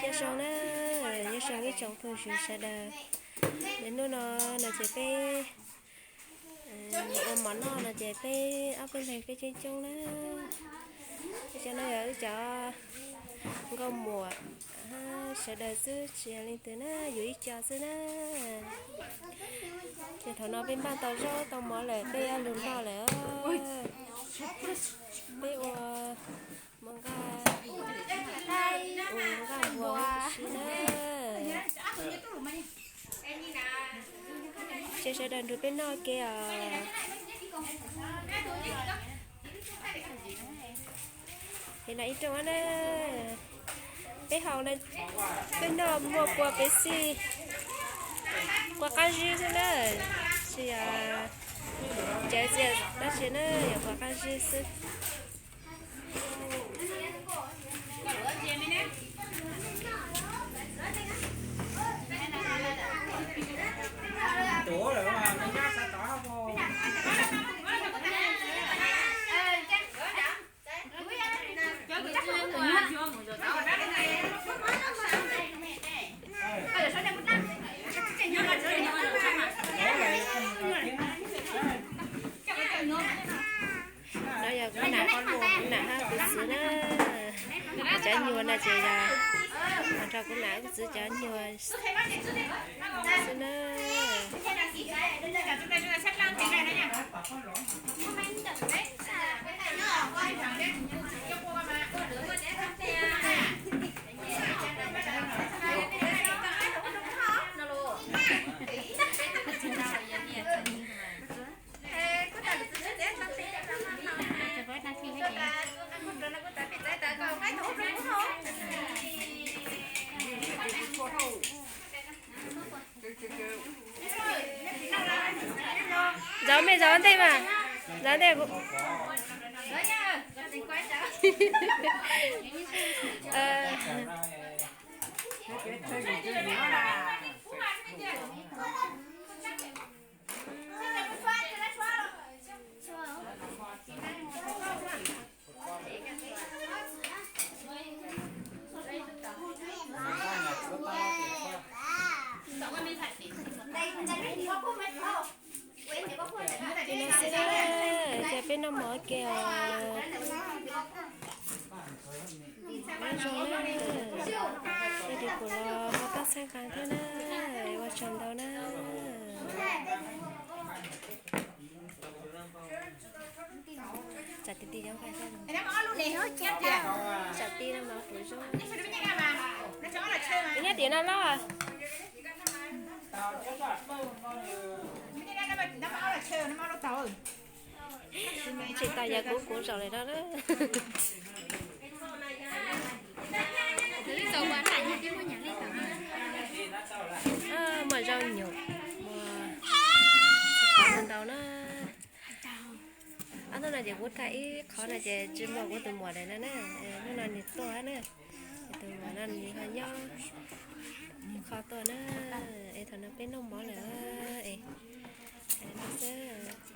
Nyob zoo na, nyob zoo ib tsoom phooj ywg sawv daws. Hnub no no ces peb ua mov noj no ces peb ob peb leeg peb coob coob na. Cov no yog wb cov nkauj muam sawv daws xwb, tsis yog leej twg na, yus ib co xwb na. Ces thaum no peb npaj tau zaub tau mov lawm, peb yuav lug noj lawm. Peb ua mov nqaj, ua nqaj npua si na. Ces sawv daws nrog peb noj ke os. Ces no ib rooj na, peb haus na, peb noj muaj kua peb xij, kua qab zib xwb na, tsis yog cawv txias dab tsi na, yog kua qab zib xwb. No yog kuv nam, kuv nam hab kuv txiv na. Cov nyuag no ces yog nrog kuv nam kuv txiv cov nyuag xwb na. Zaum mej zaum ntej mas, zaum ntej. Ces peb noj mov ke os. Nyob zoo na, ib tug kuv los ho pab txhawb nqa thiab na, ua tsaug ntau na. Tsam ti ti, tsam ti no mas kuv zoo. Nyob tiam no los. Tsis tas yog kuv kuv zaum lawm no na. Muaj zaub nyuam, muaj qhov ntau na. Ob hnub no ces kuv tham ib qhov no ces tsis muaj kuv tus muam lawm no na. Hnub no nws tuaj na, tus muam no nws ho nyob kho tuaj na. Es thaum no peb noj mov lawm es xwb.